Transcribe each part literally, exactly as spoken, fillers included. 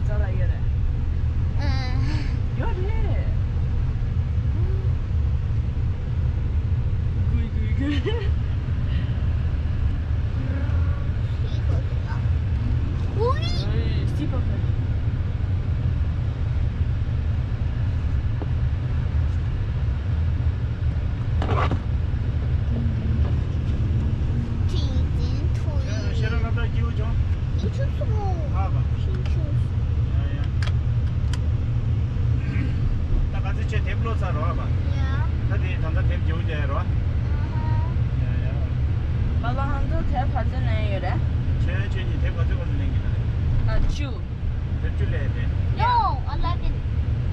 རྩ་ལ་ཡོད་རེད། ཨ། ཡོད་རེད། གུས་གུས་གུས། ཨོའི། སི་པ་ཕ། ཁྱེད་རང་སློབ་གྲྭ་སྐྱིད་པོ་བྱུང་། སྐྱིད་ཆུ་སོང་། ཨ་ཕ། ཤིང་ཆུ། ཡ་ཡ། ད་ག་ཚོད་ཁྱོད་དེབ་ཀློག་ཚར་རོ་ཨ་ཕ། ཡ། ད་དེ་ད་ལྟ་དེབ་རྒྱག་རྒྱུ་རོ། ཨ་ཧ། ཡ་ཡ། ང་ལ་ཧང་ཚོ་དེབ་ག་ཚོད་ལེན་ཡོད་རེད། ཁྱོད་ཁྱོད་གཉིས་དེབ་ག་ཚོད་ག་ཚོད་ལེན་གྱི་རེད། ད་བཅུ། དེབ་བཅུ་ལེན་ཏེ། No, eleven.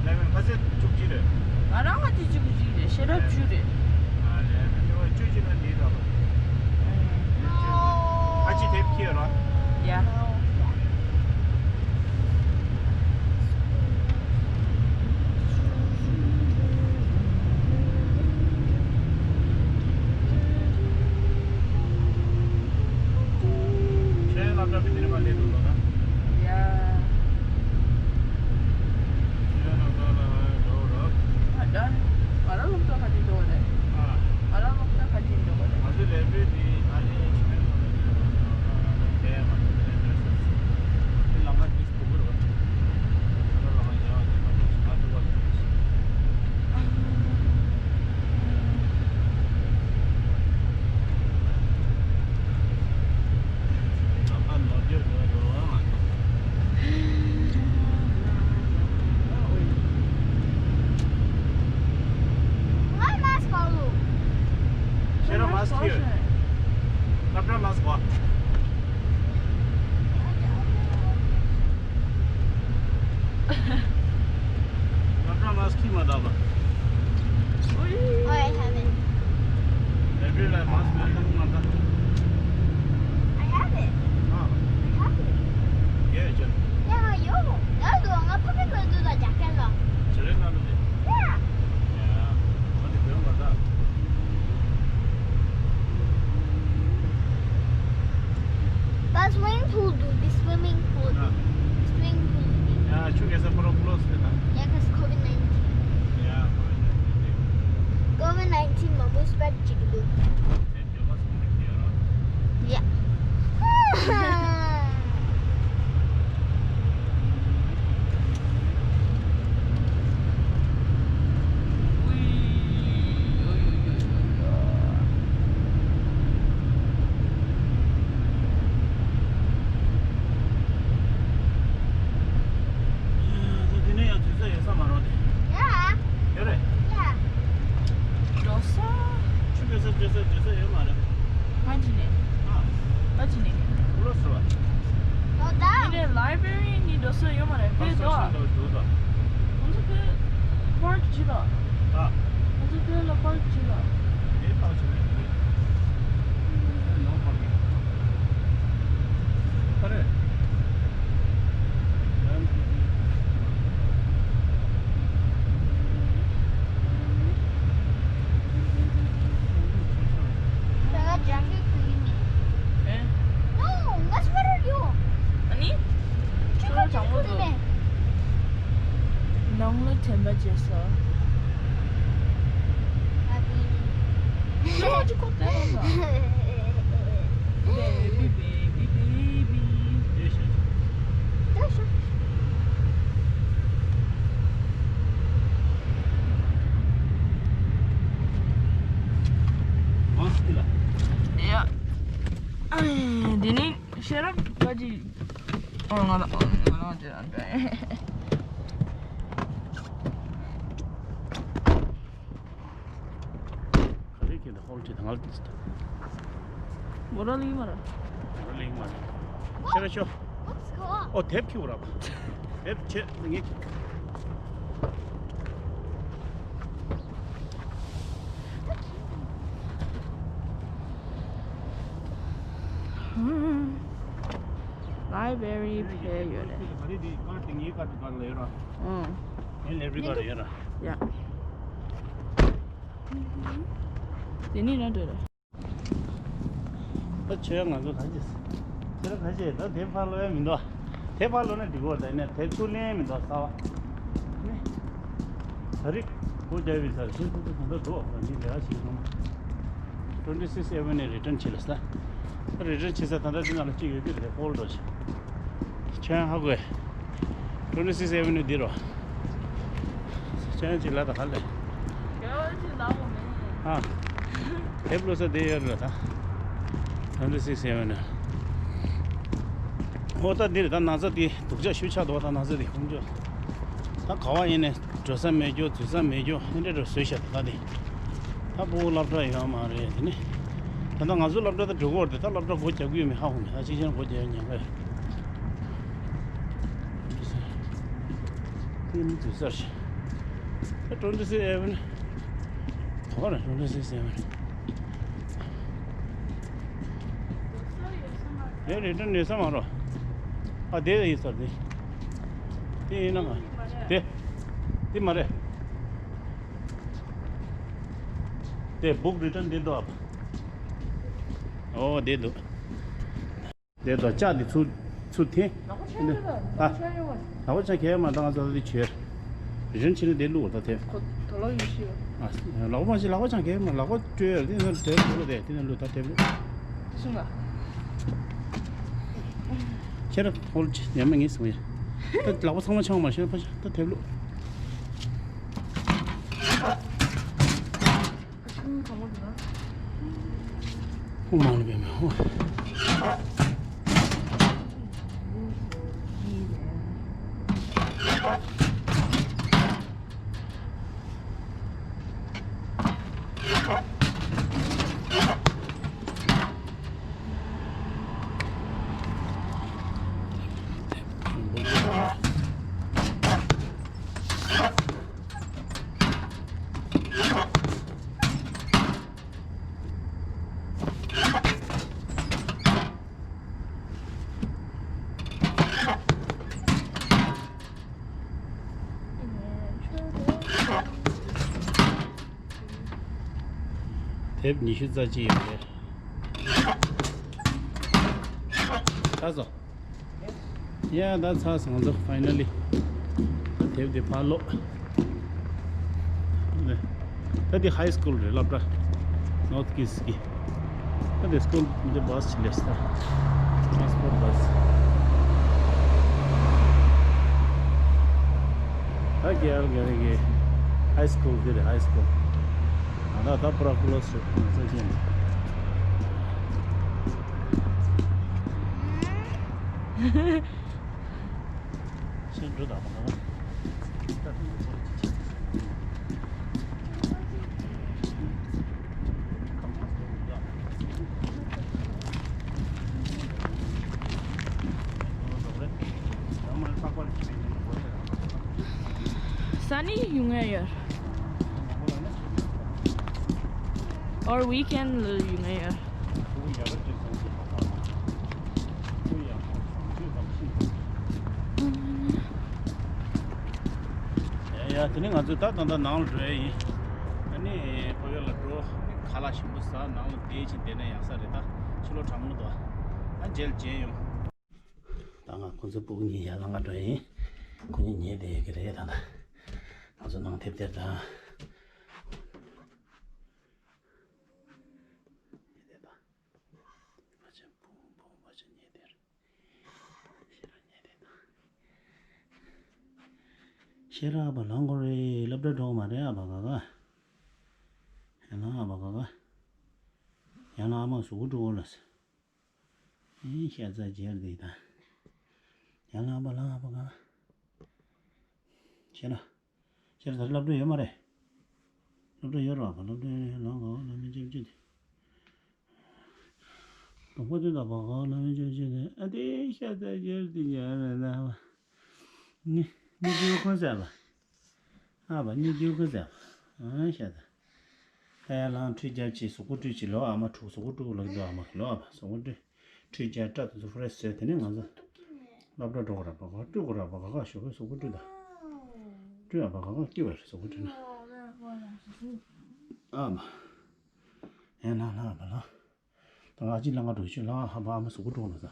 eleven ག་ཚོད་བཅུ་གཅིག་རེད། ང་རང་ང་དེ་བཅུ་གཅིག་རེད། ཤེས་རབ་བཅུ་རེད། ཨ་ལས། དེ་བ་བཅུ་གཅིག་ན་འདི་རེད་པ། ཨ་ཅི་དེབ་ཁྱེར་རོ། ཡ། ཁྱེད་སློབ་གྲྭ་བི་དེ་ནས་མ་སླེབས་འདུག་ལོ་ན། ཡ། ཁྱེད་སློབ་གྲྭ་ལ་འགྲོ་རོགས། ཨ་ད། ང་རང་སློབ་གྲྭ་ག་དུས་འགྲོ་བ་རེད། ཨ། ང་རང་སློབ་གྲྭ་ག་དུས་འགྲོ་བ་རེད། ང་ཚོའི་ལས་བྱེད་དེ་ཨ་ནི་ཆེན་པོ་ལ་འགྲོ་བ་རེད། དེ་ལམ་ཁ་དེ་སྤུ་གུ་རེད། ཁྱེད་རང་མ་སྐྱིད། སློབ་གྲྭ་མ་སྐྱིད། སློབ་གྲྭ་མ་སྐྱིད་མ་ད་པ། Oh, I have it. Every like mask, I have it. I have it. Ah. I have it. Yeah, just. Yeah, yo. That's the one. I put it in the jacket. Just let me know. Yeah. Yeah. What is going on? But swimming pool, dude. This swimming pool. Ah. Swimming pool. Yeah, you guys are pro close with that. Yeah, 'cause COVID nineteen. Yeah, COVID nineteen. COVID nineteen, my boy spread chicken. Yeah. ཡ། འགྲོ་ས། ཆུ་སྐྱོར་ས་སྐྱོར་ས་སྐྱོར་ས་ཡོད་མ་རེད། ཕ་ཅི་ནས། ཨ། ཕ་ཅི་ནས། ཨོ་ད། དེ་ནས་library ནི་འགྲོ་ས་ཡོད་མ་རེད། ཕེ་དོ། ང་ཚོ་ཕེ་park ཅི་དང་། ཨ། ང་ཚོ་ཕེ་ལ་park ཅི་དང་། ཨེ་park ཅི་རེད། No parking. ཨ་རེད། ནང་ལ་དྲན་པ་བརྗེད་སོང་། འདི་ནི་ཤེས་རབ་པ་ཅི། ཨོ་ང་ལ་ང་ལ་ང་ལ་ང་ལ། ག་རེ་ཁྱེད་ཧོལ་ཁྲིད་ང་ལ་ཏིས་ཏ། མོ་ར་ལི་མ་ར། མོ་ར་ལི་མ་ར། ཁྱེད་ར་ཤོ། ཨོ་དེབ་ཁྱུ་ར་བ། དེབ་ཁྱེད་ངེད་ཁྱེད། Library ཕེ་ཡོད་རེད། ག་རེ་དེ་ཀར་དེ་ངའི་ཀར་དེ་ཀར་ལ་ཡོད་ར། ཨང་། ངའི་library ཀར་ཡོད་ར། ཡ། དེ་ནི་ར་འདྲ་ར། ད་ཆོས་ང་ཚོ་ག་ཅི། ཁྱེད་རང་ག་ཅི་ད་དེ་ཕར་ལོག་ཡ་མི་འདུག་ཨ། དེབ་ཕར་ལོག་ན་འགྲིག་གོ །ད་ནས་དེབ་ཚུར་ལེན་མི་འདུག་གསར་བ། ནི། ད་རིག་སྒོ་རྒྱབ་པའི་སར་ཤིན་ཏུ་ཏུ་གང་འདྲ་འདུག །ད་ནི་ལས་ཀ་བྱེད་སོང་། Twenty Six Avenue Return བྱེད་ལ་ས། Return བྱེད་ས་ད་ལྟ་འདི་ནང་ལ་གཅིག་ཡོད་ཀྱི་རེད། ཧོལ་འགྲོ་ཆེ། ཁྱོད་ཧ་གོ་ཁྲོན་ཊི་སིགས་ཨེ་ཝེ་ནིའུ་འདི་རོ། ཁྱོད་ཅིག་ལ་ད་ཧ་ལས། ཨ། དེབ་ལོ་ས་དེ་ཡོད་རེད་ད། ཁྲོན་ཊི་སིགས་ཨེ་ཝེ་ནིའུ། ཨོ་ད་འདི་རེད་ད། ན་ཚ་དེ་སྡུག་ཅག་ཤུ་ཆགས་འདུག །ད་ན་ཚ་དེ་ཁོང་ཚོ། ད་ག་བ་ཡིན་ནས་འགྲོ་ས་མེད་རྒྱུ་འཛུལ་ས་མེད་རྒྱུ་ཨེ་འདྲ་འགྲོ་བཟོས་ཤག །ད་དེ། ད་ཕྲུ་གུ་སློབ་གྲྭ་ཡོད་མ་རེད་དེ་ནི། ད་ལྟ་ང་ཚོ་སློབ་གྲྭ་ད་འགྲོ་གི་ཡོད་རེད། ད་སློབ་གྲྭ་སྒོ་རྒྱག་གི་ཡོད་མེད་ཧ་གོ་མེད། ད་ཅིག་ཅར་སྒོ་རྒྱག་ཡོད་ཉེན་ཁ་ཡོད། དེ་ནི་དུས་ཚར་ཞིག་ད་ཁྲོན་ཊི་སིགས་ཨེ་ཝེ་ནིའུ། ག་པར་ཁྲོན་ཊི་སིགས་ཨེ་ཝེ་ནིའུ། དེ་རེད་ད་ནས་ས་མ་རོ། ཨ་དེ་ཡིན་ས་དེ། དེ་ཡིན་ན་མ། དེ། དེ་མ་རེད། དེ་བུག་རི་ཊན་དེ་འདུག་ཨ། ཨོ་དེ་འདུག་དེ་དང་ལྕགས་དེ་ཚུར་ཚུར་འཐེན། ལག་པ་འཆང་ཡོད་ལ། ཨ། ལག་པ་འཆང་ཡོད་མ། ལག་པ་འཆང་གལ་མ་ད་ང་ཚོ་དེ་བྱོས། རིན་ཆེན་དེ་བླུགས་ད་དེ། ཁོ་དོ་ལོ་ཡོད་ཤི་ཡོད། ཨ། ལག་པ་འཆང་ལག་པ་འཆང་གལ་མ། ལག་པ་བཀྲོལ་དེ་ནས་དེ་བླུགས་དེ་དེ་ནས་བླུགས་ད་དེ་བླུགས། དེ་སུ་ང་། ཁྱེད་རང་ཧོལ་ཅི་ཉན་མ་ངེས་སོང་ཡ། ད་ལག་པ་ཚང་མ་འཆང་མ་ཤེས་ཕ་ཤ་ད་དེ་བླུགས། ཁོང་མ་ལ་བས་མེད་ཧོ། དེབ་ཉི་ཤུ་རྩ་གཅིག་ཡོད་རེད། ད་སོ། ཡ་ད་ཚར་སོང་ཚོ་ཕའི་ནལ་ལི། དེབ་དེ་ཕར་ལོག་ད་དེ་ཧའི་སི་ཀུལ་རེད་སློབ་གྲྭ། ནོར་ཐི་ཀིཌ་གི། ད་དེ་སི་ཀུལ་འདི་བྷ་སི་ཅིག་སླེབས་སོང་། ཊ་རན་སི་པོར་ཊི་བྷ་སི། ད་རྒྱལ་རྒྱལ་རེ་གི་ཧའི་སི་ཀུལ་འདི་རེད་ཧའི་སི་ཀུལ། ང་ད་ད་པུ་ར་ཀུ་ལོ་སི་རེད་ང་ཚོ་ཅན། ཤིང་འབྲུ་དང་པོ་ང་། Sunny ཡོང་ཡ་ཡོད། Or weekend ལ་ཡོང་ཡ་ཡོད། ཡ་ཡ་དེ་ནི་ང་ཚོ་ད་ད་ད་ནང་ལ་འགྲོ་ཡ་ཡིན། ཨ་ནི་ཕ་གི་ལ་འགྲོ། ཁ་ལག་ཞིམ་པོ་ཟ། ནང་ལ་བསྡད་ཅིང་བསྡད་ན་ཡག་ས་རེད་ད། ཕྱི་ལོགས་གྲང་མོ་འདུག་ཨ་མཇལ་མཇལ་ཡོང་། ད་ང་ཁོ་ཚོའི་སྤུ་གུ་གཉིས་ཡར་ལངས་ག་འགྲོ་ཡིན། ཁོ་གཉིས་ཉལ་བསྡད་ཡོད་ཀྱི་རེད་ད་ད། ང་ཚོ་ནང་དེབ་སྟེར་ད། ཉལ་བསྡད་ད། ཕ་ཆེན་སྤུ་གུ་སྤུ་གུ་ཕ་ཆེན་ཉལ་བསྡད་རེད། ཤེས་རབ་ཉལ་བསྡད་ད། ཤེས་རབ་ཨ་ཕ་ལངས་དགོས་རེད། སློབ་གྲྭ་འགྲོ་གི་མ་རེད་ཨ་ཕ་ག་ག་ཡང་ན་ཨ་ཕ་ག་ག་ཡང་ན་ཨ་མ་གཟུགས་པོ་བཀྲུ་དགོས་ལ་ཟེར། ཨེ་ཤ་ཚ་རྒྱལ་འདི་དང་། ཡང་ལ་ཨ་ཕ་ལ་ཨ་ཕ་ག་ཤེས་ར། ཤེས་ར་ད་སློབ་གྲྭ་ཡོད་མ་རེད། སློབ་གྲྭ་ཡོད་ར་ཨ་ཕ་སློབ་གྲྭ་ཡོད་ལ་ག་ལ་མི་ཅེབ་ཅེ་དེ། དང་པོ་དེ་ད་ཕ་ག་ལ་མི་ཅེབ་ཅེ་དེ་ཨ་དེ་ཤ་ཚ་རྒྱལ་འདི་ཡ་ར་ད་ཨ་ཕ། ནི་ནི་དེ་ཁོང་ཟེར་ལ། ཨ་ཕ་གཉིས་རྒྱུག་གི་ཟེར། ཨ་ཤ་ཚ། ཁ་ཡར་ལངས་ཁྲུས་རྒྱབ་ཅིག་གཟུགས་པོ་བཀྲུས་ཅིག་ལོ་ཨ་མ་ཕྲུག་གཟུགས་པོ་བཀྲུ་ལབ་ཀྱི་འདུག་ཨ་མ་ལོ་ཨ་ཕ་གཟུགས་པོ་བཀྲུས། ཁྲུས་རྒྱབ་སྐྲ་དེ་ཚོ་ཧྥ་རེ་ཤི་བཟོས་དེ་ནས་ང་ཚོ། སློབ་གྲྭ་འགྲོ་གི་ར་ཕ་ག་བཀྲུ་གི་ར་ཕ་ག་ཁ་ཞོགས་པའི་གཟུགས་པོ་བཀྲུས་ད། བཀྲུས་ཨ་ཕ་ག་ཁ་སྐྱིད་པ་རེད་གཟུགས་པོ་བཀྲུས་ན། ཨ་མ། ཡ་ལ་ལ་ཨ་མ་ལ། ད་ང་ཅི་ལ་ང་འགྲོ་ཆུ་ལ་ཨ་ཕ་ཨ་མ་གཟུགས་པོ་བཀྲུ་ན་ས།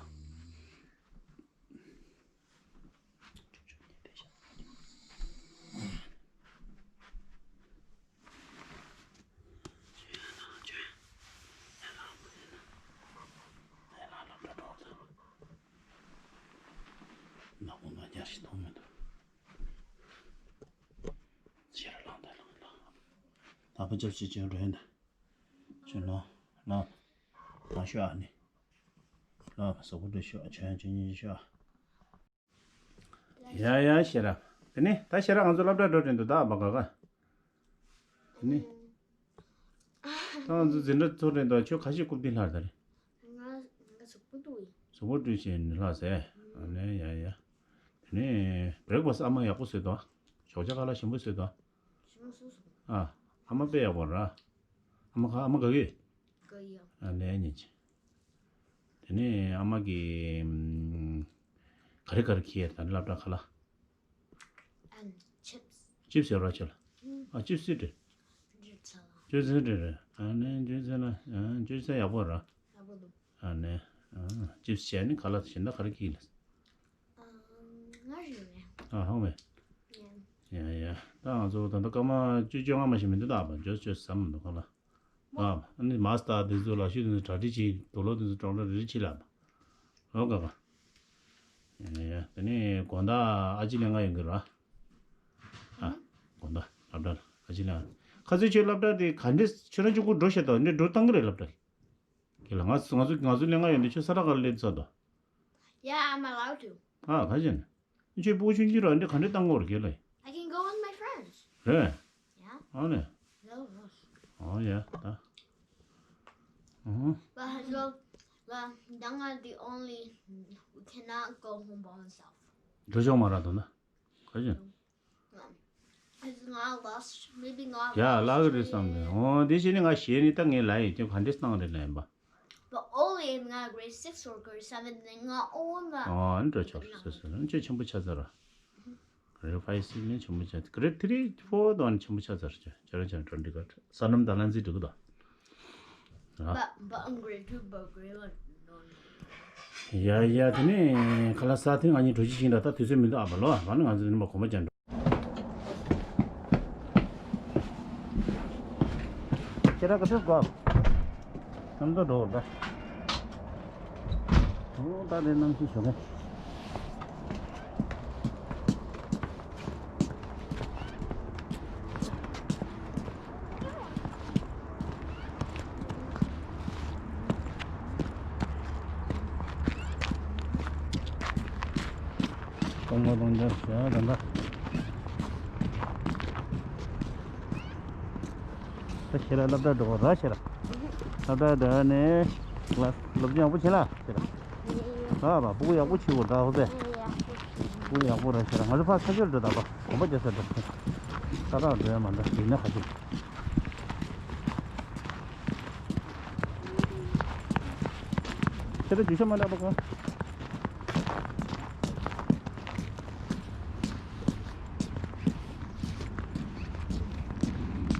ནག་པོ་ང་རྒྱལ་ཞིག་མཐོང་མི་འདུག་ཕྱིར་ལངས་དང་ལངས་ལངས། ད་ཕ་ཅབ་ཅིག་ཅིག་འགྲོ་ཡིན་ད། ཁྱོད་ལོ། ལོ། ལོ་ཤོག་ཨ་ནི། ལོ་གཟུགས་པོ་འགྲོ་ཤོག་ཁྱོད་ཁྱོད་གཉིས་ཤོག་ཡ་ཡ་ཤེས་རབ། དེ་ནི་ད་ཤེས་རབ་ང་ཚོ་སློབ་གྲྭ་འགྲོ་དྲན་འདུག་ད་བ་ག་ག་དེ་ནི། ད་ང་ཚོ་འཛིན་གྲྭ་ཚོགས་དྲན་འདུག་ཁྱོད་ཁ་ཤས་རྐུབ་སྟེགས་ལྷག་ད་རེད། ང་ང་གཟུགས་པོ་འདུག་ཡིན། གཟུགས་པོ་འདུག་བྱས་ནས་ལྷག་ཟེར། ཨ་ནི་ཡ་ཡ། དེ་ནི་བྷི་རེག་ཕ་སི་ཨ་མ་ཡག་པོ་བཟོས་འདུག་ཞོགས་ཇ་ཁ་ལག་ཞིམ་པོ་བཟོས་འདུག་ཞིམ་པོ་བཟོས་སོང་། ཨ། ཨ་མ་དཔེ་ཡག་པོ་ར། ཨ་མ་ཁ་ཨ་མ་ག་གི། ག་ཡ། ཨ་ནི་ཉིན་ཅི། དེ་ནས་ཨ་མ་གིས་ཨམ། ག་རེ་ག་རེ་ཁྱེར་ད་ནི་སློབ་གྲྭ་ཁ་ལ། And chips. ཅིབ་སི་ཡོད་ར་ཁྱེར་ལ། ཨ་ཅིབ་སི་རེད། ཅིབ་སི་རེད་རེད། ཨ་ནི་ཅིབ་སི་ལ་ཨ་ཅིབ་སི་ཡག་པོ་ར། ཡག་པོ་འདུག་ཨ་ནི་ཨ་ཅིབ་སི་བྱས་ནི་ཁ་ལག་གཞན་དག་ག་རེ་ཁྱེར་ལ། ཨ་ང་རེད་མེད། ཨ་ཧོ་མེད། ཡ་ཡ། ད་ང་ཚོ་ད་ལྟ་སྐར་མ་བཅུ་བཅོ་ལྔ་མ་ཞིག་མི་འདུག་ད་བ་འཇོ་བཅོ་ཟམ་མི་འདུག་ག་ལ། ཨ་ཨ་ནི་མ་སྟ་དེ་ཚོ་ལ་ཤུ་དེ་ཚོ་གྲ་སྒྲིག་བྱེད་དུག་ལོག་དེ་ཚོ་གྲོང་ཁྱེར་རི་རི་ཕྱི་ལ་མ། ལོ་ག་ག་ཡ་ཡ། དེ་ནས་དགོང་དག་ཨ་ཅི་ལེན་ག་ཡོང་གི་ར། ཨ་དགོང་དག་སློབ་གྲྭ་ལ་ཨ་ཅི་ལེན། ཁ་སང་ཁྱོད་སློབ་གྲྭ་དེ་ག་འདྲས་ཁྱོད་རང་གཅིག་པུ་འགྲོ་ཤེས་དང་འདྲས་འགྲོ་བཏང་གི་རེད་སློབ་གྲྭ། ཁྱེད་ལ་ང་ཚོ་ང་ཚོ་ང་ཚོ་ལེན་ག་ཡོང་དུས་ཁྱོད་ས་ར་ག་ལ་སླེབས་ཚར་དོ། Yeah, I'm allowed to. ཨ་ག་ཅན། ཁྱོད་སྤུ་གུ་ཆུང་ཆུང་ར་འདི་ག་འདྲས་བཏང་གོ་ར་ཁྱེད་ལ། I can go with my friends. རེད། Yeah. ཨ་ནི། They'll rush. ཨ་ཡ་ད། ཨུ་ཧུ། But I go, well, Danga the only who cannot go home by himself. འགྲོ་ཆོག་མ་ར་དོ་ན། ག་ཅན། It's not lost, maybe not ཡ་lost ལག་རེད་བསམ་གི། ཨོ་འདི་བྱས་ནི་ང་ཞེད་ནི་ད་ངས་ལ་ཡིན་ཁྱོད་ག་འདྲས་བཏང་རེད་ལ་ཡིན་པ། But only if ང་grade six or grade seven ནས་ང་ཨོ་ན། ཨོ་ཨ་ནི་འགྲོ་ཆོག་སོ་སོ་ཨ་ནི་ཆེ་ཆེན་པོ་ཆགས་ཚར་ར། grade five six ནས་ཆེན་པོ་ཆགས། grade three four དང་ཆེན་པོ་ཆགས་ཚར་ཆ་ཆ་ར་ཆ་འགྲོ་འདི་ག་ས་ནམ་ད་ལན་ཟི་འགྲོ་གི་དོ། But, but I'm grade two, but grade one, no, no. ཡ་ཡ་དེ་ནས་ཁ་ལག་ཟ་དེ་ང་གཉིས་འགྲོ་ཅི་ཤིང་ར་ད་དུས་ཚོད་མི་འདུག་ཨ་བ་ལོ་ཨ་བ་ནི་ང་ཚོ་ནི་མ་གོམ་པ་ཅན་འགྲོ། ཁྱེད་རང་ག་ཚོད་དགོས། ནམ་དུ་འགྲོ་བར་ད། ཨོ་ད་དེ་གནམ་གཤིས་ཞོགས་ཀས། གཏོང་མ་གཏོང་རྒྱབ་བྱས་ད་ལྟ། ད་ཤེས་ར་སློབ་གྲྭ་འགྲོ་ར་ཤེས་ར། སློབ་གྲྭ་འགྲོ་ནས་ཀླ་སི་སློབ་སྦྱོང་ཡག་པོ་བྱེད་ལ་ཤེས་ར། ཨ་བ་སྤུ་གུ་ཡག་པོ་བྱེད་དགོས་ད་ཧོ་སེ། སྤུ་གུ་ཡག་པོ་ར་ཤེས་ར། ང་ཚོ་ཕར་ཁ་ཤོར་འགྲོ་ད་པ་གོམ་པ་རྒྱག་ས་འགྲོ། ས་རག་འགྲོ་ཡ་མ་འདྲ་ཡིན་ན་ཁ་ཤོར། ཁྱེད་ཚོ་རྒྱུས་ཆ་མ་འདྲ་པ་གོ།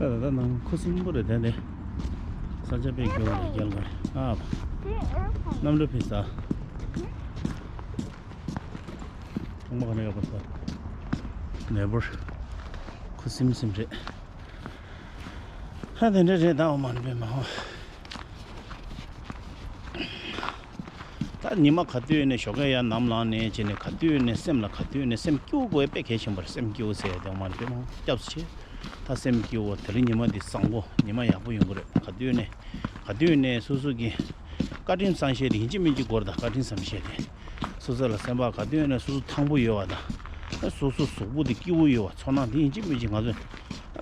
ད་ད་ད་ནང་ཁུ་སིམ་པོ་རེད་དེ་འདི། ས་ཆ་དཔེ་སྐྱོ་བོ་རེད་རྒྱལ་བ་རེད་ཨ། གནམ་གྲུ་ཕེབས་ས། གྲོང་པ་ག་ནས་ཡོད་པ་ས། ནས་བུར། ཁུ་སིམ་སིམ་རེད། ཧ་དེ་འདྲ་རེད་ད་འོ་མ་ནི་པའི་མ་ཧོ། ད་ཉི་མ་ག་དུས་ནས་ཞོགས་ཀས་ཡར་ནམ་ལངས་ནས་བྱས་ནས་ག་དུས་ནས་སེམས་ལ་ག་དུས་ནས་སེམས་སྐྱིད་པོ་དགོས་དཔེ་གལ་ཆེན་པོ་རེད། སེམས་སྐྱིད་པོ་ཟེར་ཡ་དེ་འོ་མ་ནི་པའི་མ་ཧོ་སྐྱབས་སུ་མཆི། ད་སེམས་སྐྱིད་པོ་དེ་རིང་ཉི་མ་འདི་བཟང་པོ་ཉི་མ་ཡག་པོ་ཡོང་གི་རེད། ག་དུས་ནས་ག་དུས་ནས་སོ་སོ་གི་བཀའ་དྲིན་བསམ་ཤེས་དེ་ཡིན་གཅིག་མིན་གཅིག་དགོས་རེད། ད་བཀའ་དྲིན་བསམ་ཤེས་དེ་སོ་སོ་ལ་སེམས་པ་ག་དུས་ནས་སོ་སོ་ཐང་པོ་ཡོད་པ་དང་སོ་སོ་གཟུགས་པོ་དེ་སྐྱིད་པོ་ཡོད་པ་ཚོར་སྣང་དེ་ཡིན་གཅིག་མིན་གཅིག་ང་ཚོ།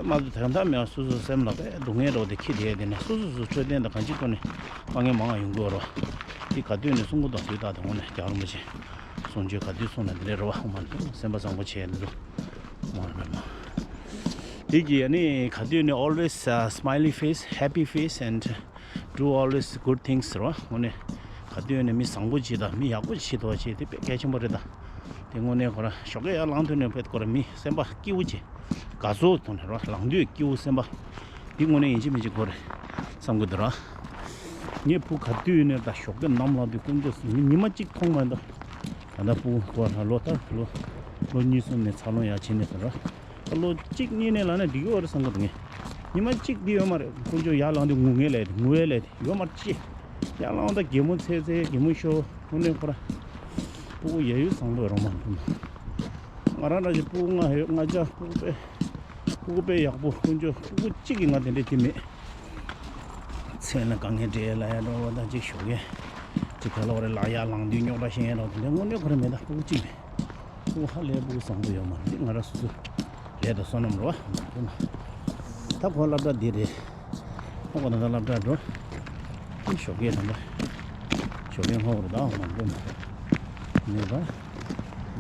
མ་གཏོགས་དོན་དག་མེད་པ་སོ་སོ་སེམས་ལ་དཔེ་སྡུག་བསྔལ་འདྲ་བོ་དེ་འཁྱེར་བསྡད་དེ་ནས་སོ་སོ་སོ་འཕྲོད་བསྟེན་དང་གང་ཅིའི་ཐོག་ནས་དཀའ་ངལ་མང་བ་ཡོང་གི་ཡོད་རེད་བ། དེ་ག་དུས་ནས་གསུང་གི་འདུག་དུས་རྟག་ཏུ་དངོས་གནས་རྒྱལ་བ་རིན་པོ་ཆེ་གསུང་ཆོས་ག་དུས་གསུང་ན་འདི་འདྲས་རེད་བ། ཨོ་མ་ནི་སེམས་པ་བཟང་པོ་བྱས་འདུག་ཨོ་མ་ནི་པདྨ། དེ་གི་ཨ་ནི་ག་དུས་ནས་always uh, smiley face, happy face and do always good things ཟེར་བ། དངོས་གནས་ག་དུས་ནས་མི་བཟང་པོ་བྱེད་དང་མི་ཡག་པོ་བྱེད་ཐུབ་པ་བྱེད་དེ་དཔེ་གལ་ཆེན་པོ་རེད་ད། དེ་དངོས་གནས་ཁོ་ར་ཞོགས་ཀས་ཡར་ལངས་དུས་ནས་དཔེ་ཁོ་ར་མི་སེམས་པ་སྐྱིད་པོ་བྱེད། དགའ་ཚོར་ཐོག་ནས་ར་ལངས་དུས་སྐྱིད་པོ་སེམས་པ། འདི་དངོས་གནས་ཡིན་གཅིག་མིན་གཅིག་དགོས་རེད་བསམ་གི་འདུག་ར། ངས་ཕུ་ག་དུས་ནས་ད་ཞོགས་ཀས་ནམ་ལངས་དུས་དཀོན་མཆོག་ཟེར་ཉི་མ་གཅིག་མཐོང་མ་འདུག་ད་ལྟ་ཕུ་གོ་ལ་ལོ་ལྟར་ལོ་ལོ་གཉིས་གསུམ་ནས་འཚར་ལོངས་ཡག་བྱས་ནས་ཟེར་ར། ད་ལོ་གཅིག་གཉིས་ནས་ལངས་ན་འགྲིག་གི་ཡོད་རེད་བསམ་གི་འདུག་ངས། ཉི་མ་གཅིག་འདི་ཡོད་མ་རེད། དཀོན་མཆོག་ཡར་ལངས་དུས་ངུ་ངེས་ལས་ངུ་ཡས་ལས་ཡོད་མ་རེད་ཅི། ཡར་ལངས་ད་གད་མོ་ཚད་ཚད་གད་མོ་ཤོར་དངོས་གནས་ཁོ་ར། སྤུ་གུ་ཡ་ཡུལ་བཟང་པོ་ཡོད་རོགས་མ་འདུག་ན། ང་རང་འདྲ་ཞིག་སྤུ་གུ་ལྔ་ཡོད། ལྔ་ཆ་སྤུ་གུ་དཔེ། སྤུ་གུ་དཔེ་ཡག་པོ། དཀོན་མཆོག་སྤུ་གུ་གཅིག་གིས་ང་དེ་འདྲའི་དེ་མེད། མཚན་ལ་དཀའ་ངལ་འཕྲད་ལ་ཡ་འགྲོ་བ་དང་གཅིག་ཞོགས་ཀས་གཅིག་ག་ལོག་རེ་ལག་ཡ་ལངས་དུས་རྙོག་དྲ་ཤེས་ཡ་འགྲོ་དེ་འདྲའི་དངོས་གནས་ཁོ་རང་མེད། ད་སྤུ་གུ་གཅིག་མེད། སྤུ་གུ་ཧ་ལས་སྤུ་གུ་བཟང་པོ་ཡོད་མ་རེད། ང་རང་སོ་སོ་ལས་དང་བསོད་ནམས་རེད་བ། ད་ཁོ་སློབ་གྲྭ་འདི་རེད། ཨོ་ཁོ་ད་ལྟ་སློབ་གྲྭ་འགྲོ། ཨེ་ཞོགས་ཀས་ད་ལྟ་ཞོགས་ཀས་སྔ་པོ་རེད། ད་མང་པོ་མེད་པ།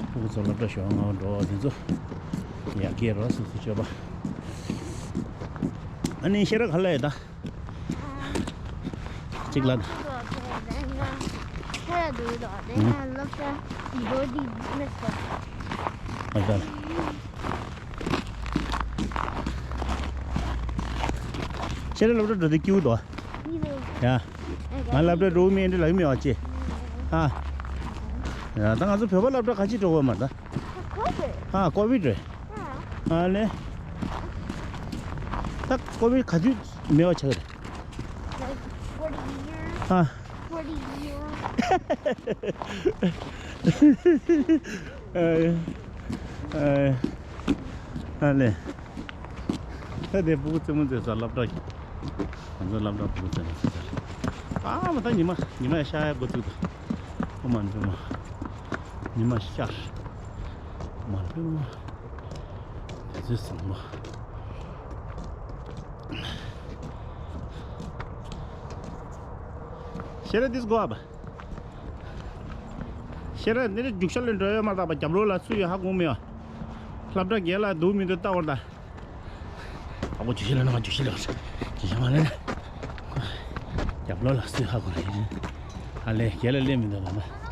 ཁོ་ཚོ་སློབ་གྲྭ་ཞོགས་སྔ་པོ་འགྲོ་བ་དེ་ཚོ་ཡར་རྒྱས་རོགས་སོ་སོ་སྤྱོད་པ། ཨ་ནི་ཤེས་རབ་ག་ལ་ཡོད་ད། གཅིག་ལ། ཁྱེད་ར་འདུག་དོ། དེ་ཡང་སློབ་གྲྭ་འགྲོ་དུས་མེད་སོ། ཨ་ད། ཁྱེད་རང་སློབ་གྲྭ་འགྲོ་དུས་སྐྱིད་པོ་འདུག་ཨ། ཡ། ང་སློབ་གྲྭ་འགྲོ་མིན་འདྲ་ལབ་མེད་པ་ཅེ། ཨ། ཡ་ད་ང་ཚོ་བོད་པ་སློབ་གྲྭ་ག་ཅི་འགྲོ་དགོས་མ་རེད་ད། ཨ་ཀོ་བིད་རེད། ཨ་ལེ། ད་ཀོ་བིད་ག་དུས་མེད་པ་ཆགས་རེད། Like forty years. ཨ། Forty years. ཨ། ཨ། ཨ་ལེ། ད་དེ་སྤུ་གུ་རྩེད་མོ་རྩེ་ས་སློབ་གྲྭ། ང་ཚོ་སློབ་གྲྭ་སྤུ་གུ་རྩེད་མོ་རྩེ་ས་རེད། ཨ་མ་ད་ཉི་མ་ཉི་མ་ཡ་ཤར་ཡ་འགོ་བཙུགས་ད། ཨོ་མ་འདྲི་མ། ཉི་མ་ཤར། ཨོ་མ་འདྲི་མ། དེ་ཚོའི་བཟང་པོ། ཤེས་ར་འདིས་གོ་བ། ཤེས་ར་འདི་ནི་རྒྱུག་ཤར་ལས་འགྲོ་ཡོད་མ་ཐག་པ་རྒྱབ་ལོགས་ལ་སུ་ཡོད་ཧ་གོ་མེད་པ། སློབ་གྲྭ་རྒན་ལགས་འདུག་མི་འདུག་ལྟ་བར་ད། ཨ་ཁུ་རྒྱུག་ཤར་ལ་ན་ང་རྒྱུག་ཤར་ལ་རྒྱུག་ཤར་མ་ལ་ན། རྒྱབ་ལོགས་ལ་སུ་ཡོད་ཧ་གོ་རེད། ཧ་ལས་རྒན་ལགས་སླེབས་མི་འདུག་ད་ན།